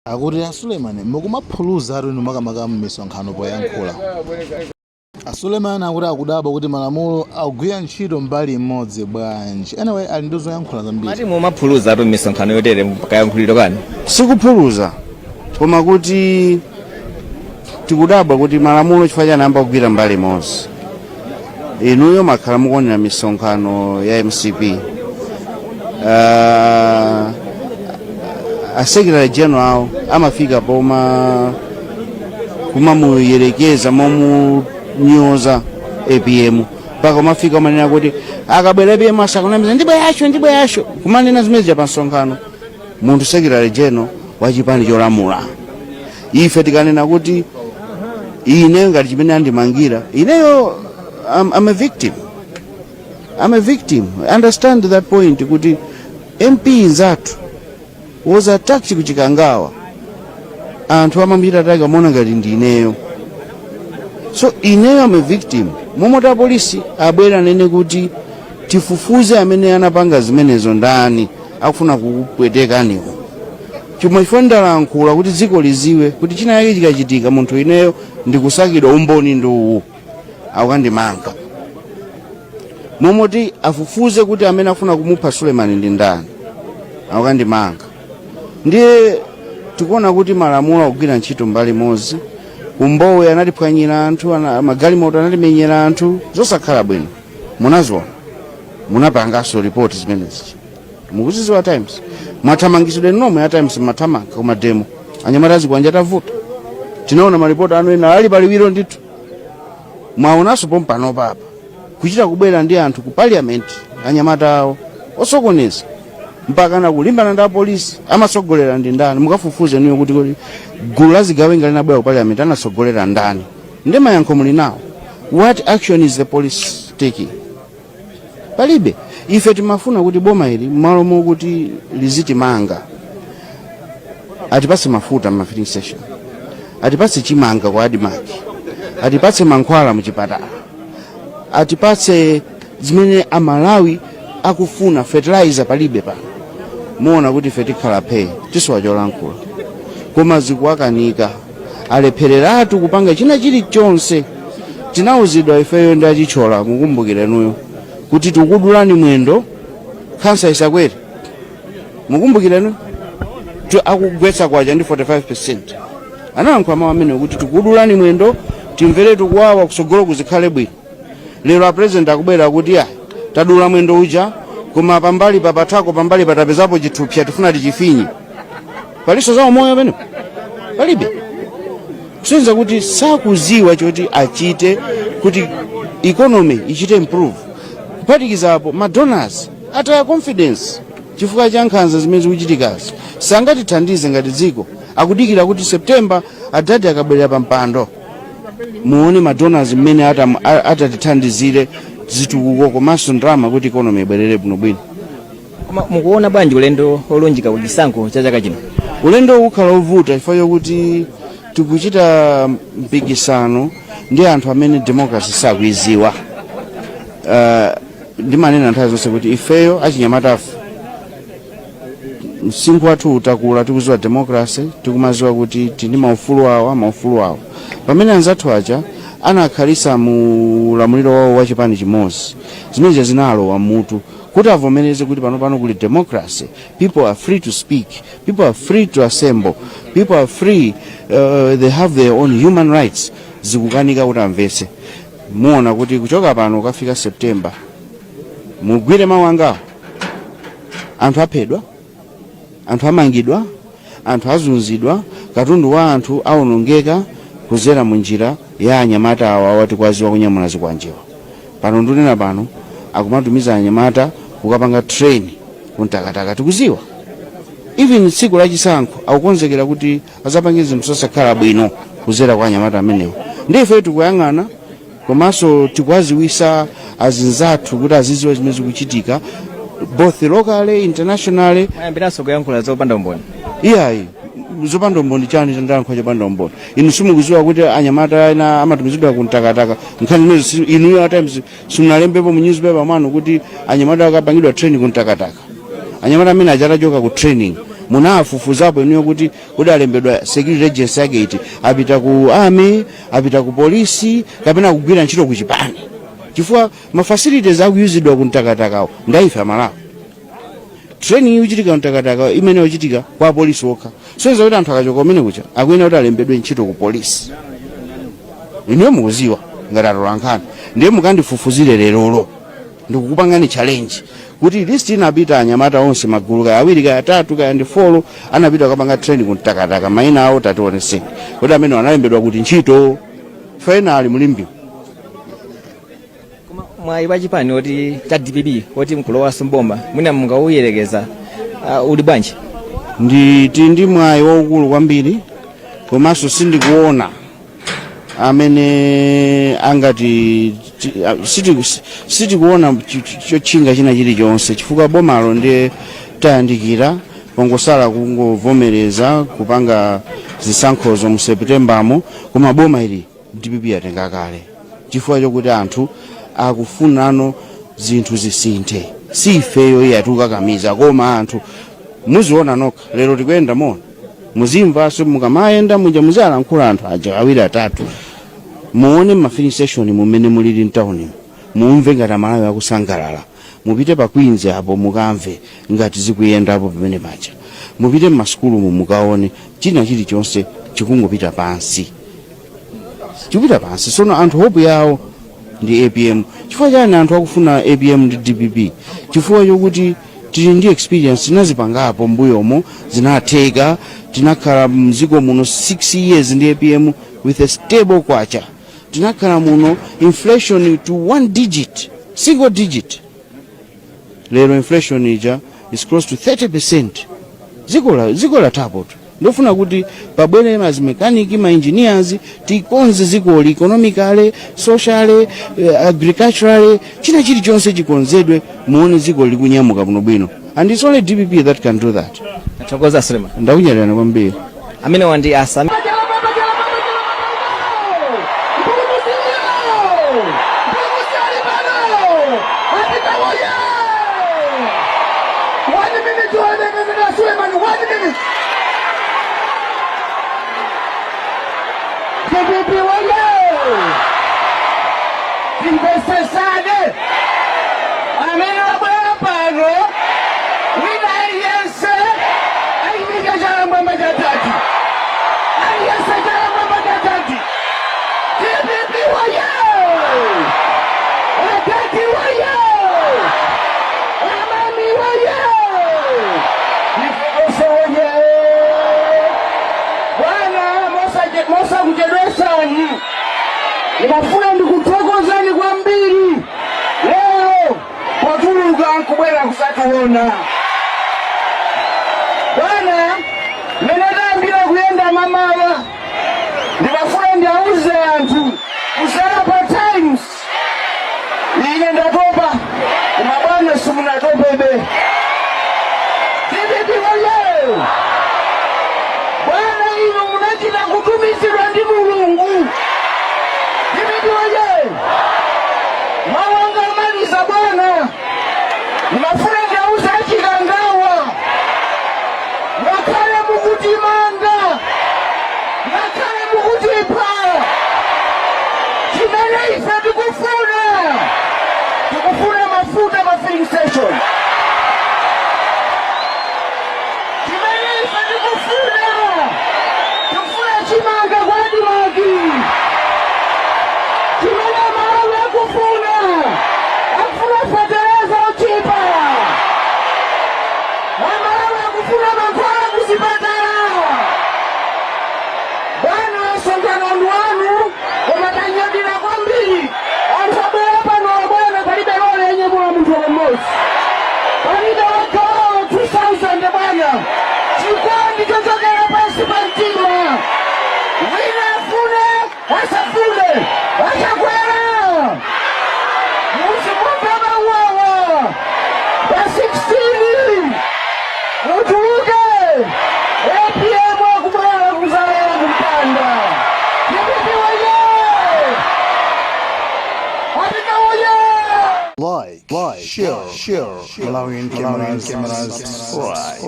Akuti a Suleiman mukumaphuluza inu makamaka m'misonkhano poyankhula. A Suleiman akuti akudabwa kuti malamulo akugwira ntchito mbali imodzi bwanji. Anyway, ali ndi zoyankhula zambiri. Mati mumaphuluza tu m'misonkhano yotere, kayankhuliro kani? Sikuphuluza, koma kuti tikudabwa kuti malamulo chifukwa chani ayamba kugwira mbali imodzi. Inuyo makhala mukuonera misonkhano ya MCP, a secretary general awo amafika poma kumamuyerekeza momunyoza APM, mpaka umafika umanena kuti akabwera APM asakunamiza, ndibweracho, ndibweracho, kumanena zimene pa msonkhano munthu secretary general wa chipani cholamula. Ife tikanena kuti ine ngati chimene andimangira ineyo, I'm a victim, I'm a victim. Understand that point, kuti MP nzathu was attacked kuChikangawa, anthu amambira attack, amaona ngati ndi ineyo. So ineyo am a victim. Momwe apolisi abwera anene kuti tifufuze amene anapanga zimenezo ndani, akufuna kukupwetekaniwo chomwe chifukwa ndalankhula kuti dziko liziwe kuti china yake chikachitika, munthu ineyo ndikusakidwa, umboni ndi uwu, akukandimanga. Momoti afufuze kuti amene afuna kumupha Sulemani ndi ndani, akukandimanga. Ndiye tikuona kuti malamulo akugwira ntchito mbali imodzi. Kumbowe anatiphwanyira anthu, magalimoto anatimenyera anthu, zosakhala bwino. Munaziona, munapanganso ripoti zimenezi, mukuziziwa. Times mwathamangisidwe nomwe ya Times, mathamanga kuma demo, anyamata azikwanja tavuta. Tinaona maripoti anu ena ali paliwiro ndithu. Mwaonanso pompano papa kuchita kubwera ndi anthu ku parliament, anyamata awo osokoneza, mpaka na kulimbana ndi apolisi. Amatsogolera ndi ndani? Mukafufuze niyo kuti gulu la zigawenga linabwera ku parliament anatsogolera ndani? Ndi mayankho muli nawo. What action is the police taking? Palibe. Ife timafuna kuti boma ili, m'malo mokuti lizitimanga, atipatse mafuta ma filling station, atipatse chimanga kwa ADMARC, atipatse mankhwala muchipatala, atipatse zimene Amalawi akufuna. Fertilizer palibe pano. Muona kuti ife tikhala phee, tisowa cholankhula, koma zikuwakanika, alephereratu kupanga china chilichonse. Tinawuzidwa ifeyo ndi achichola, mukumbukirenuyo, kuti tikudulani mwendo, khansa isakwere. Mukumbukirenu akugwetsa kwacha ndi 45, analankhula mawu amene kuti tikudulani mwendo, timvere tikuwawa, kusogolo kuzikhale bwino. Lero a president akubwera kuti ayi, tadula mwendo uja, koma pambali papathako, pambali patapezapo chithupsa, tifuna tichifinye. Palinso za umoyo pene palibe, kusonyeza kuti sakuziwa choti achite kuti economy ichite improve. Kuphatikizapo ma donors ataya confidence chifukwa cha nkhanza zimene zikuchitikazi, sangatithandize ngati dziko. Akudikira kuti September adadi akabwerera pa mpando, muone ma donors mmene atatithandizire zitukuko komanso ndalama kuti economy ibwerere bwinobwino. Koma mukuona bwanji ulendo olunjika ku chisankho cha chaka chino? Ulendo ukhala ovuta chifukwa chokuti tikuchita mpikisano ndi anthu amene democracy sakuiziwa. Ndimanena nthawi zonse kuti ifeyo achinyamatafe msinkhu wathu utakula, tikuziwa democracy, tikumaziwa kuti tili maufulu awa, maufulu awa, pamene anzathu aja anakhalisa mu ulamuliro wawo wa chipani chimodzi. Zimenezi zinalowa mutu kuti avomereze kuti pano kuli democracy, people are free to speak, people are free to assemble, people are free, they have their own human rights. Zikukanika kuti amvetse. Muona kuti kuchoka pano kukafika September, mugwire mawu angawo, anthu aphedwa, anthu amangidwa, anthu azunzidwa, katundu wa anthu awonongeka kuzera mu njira ya anyamata awa awati kwaziwa kunyamula zikwanjewa. Pano ndunena pano akumatumiza anyamata kukapanga train kuntakataka. Tikuziwa even tsiku lachisankho akukonzekera kuti azapange zinthu zosakhala bwino kuzera kwa anyamata amenewo. Ndi ife tikuyang'ana, komanso tikuwaziwisa azinzathu kuti aziziwa zimene zikuchitika both locally, internationally. Mwayambiranso kuyankhula zopanda umboni. Iyayi, zopanda umboni chani? Chandalankhula chopanda umboni? Inu simukuziwa kuti anyamata ena amatumizidwa kumtakataka? Nkhani zimenezo inuyo at Times simunalembepo mu newspaper mwanu kuti anyamata akapangidwa training kumtakataka? Anyamata amene achatachoka ku training Munafufuzapo inuyo kuti kuti alembedwa security agency yake iti? Apita ku army, apita ku polisi, kapena kugwira ntchito ku chipani? Chifukwa ma facilities akuyuzidwa ku Mtakatakawo ndaife Amalawi. Training ikuchitika Mtakataka imene ikuchitika kwa polisi okha, soyeza kuti anthu akachoka kumene kucha akuyenera kuti alembedwe ntchito ku polisi. Inuyo mukuziwa ngati atolankhani, ndiye mukandifufuzire lerolo, ndikukupangani challenge kuti list inapita anyamata onse magulu kaya awiri, kaya atatu, kaya ndi four anapita kukapanga training ku Mtakataka, mayina awo tationeseni kuti amene analembedwa kuti ntchito finally mulimbi. Koma mwayi wa chipani oti cha DPP oti mkulowanso mboma, mwina mungauyerekeza uli bwanji? Ndi mwayi waukulu kwambiri, komanso sindikuona amene angati sitikuona chotchinga china chilichonse, chifukwa bomalo ndiye tayandikira, pongosala kungovomereza kupanga zisankhozo mu Seputembamo. Koma boma ili DPP yatenga kale, chifukwa chokuti anthu akufunano zinthu zisinthe. Si ifeyo iye atikukakamiza, koma anthu muziona nokha. Lero tikuyenda mona, muzimvanso mukamayenda muja, muzialankhula anthu aja awiri atatu, muone ma filling station mumene mulili mtawuni, mumve ngati Amalawi akusangalala. Mupite pa Queens apo, mukamve ngati zikuyendapo pamene paja. Mupite mmasukulumu, mukaone china chilichonse chikungopita pansi, chikupita pansi. Sono anthu hope yawo ndi APM. Chifukwa chani anthu akufuna APM ndi DPP? Chifukwa chokuti tili ndi experience, tinazipangapo mbuyomo, zinatheka. Tinakhala mdziko muno 6 years ndi APM with a stable kwacha. Tinakhala muno inflation to one digit, single digit. Lero inflation ija is close to 30. Dziko lathapo. Ndofuna kuti pabwere mazimekaniki, ma engineers, tikonze dzikoli economically, socially, agriculturally, china chilichonse chikonzedwe, muone dziko likunyamuka bwinobwino, and it's only DPP that can do that. Tathokoza, Suleiman. Ndakunyadira kwambiri. Amene wandi asa One minute, 1 minute, Suleiman, 1 minute. DPP woye! Timvesesane, amene wabwera pano wina aliyense ayimike chala mwamba chatatu, aliyense chala mwamba chatatu. DPP woye! Atati woye! Amami woye! Ifeso woye! Bwana, mosakuchedwesani, ndimafuna ndikuthokozani kwambiri lero potuluka nkubwera kusationa. Bwana, mmene tayambira kuyenda mamawa, ndimafuna ndiauze anthu kusala pa Times. Ine ndatopa, koma bwana simunatopebe. DPP woye! Bwana, inu munachita kutumizidwa ndi Mulungu. DPP woye! Mawanga amaliza, bwana, ndimafuna ndiauze achikangawa, ngakhale mukutimanga, ngakhale mukutipha, chimene ife tikufuna, tikufuna mafuta pa filling station. Chimene ife tikufuna, tikufuna chimanga kwa ADMARC. Chimene Malawi akufuna, akufuna fetereza ochipa. Amalawi akufuna mankhwala kuzipatala. Bwana, msonkhano wanu, koma tanyadira kwambiri anthu abwera pano. Bwana, palibe lole yenyemula munthu mmodzi, palibe wagawawo 2000. Bwana, chikondi chochokera pansi pa mtima, wina afune asafune, achakwera muzimumve mauwawa pa 16 mutuluke. APM akubwera kuzalera kumpanda. DPP woye! Apita woye! Like, share, Malawian cameras, subscribe.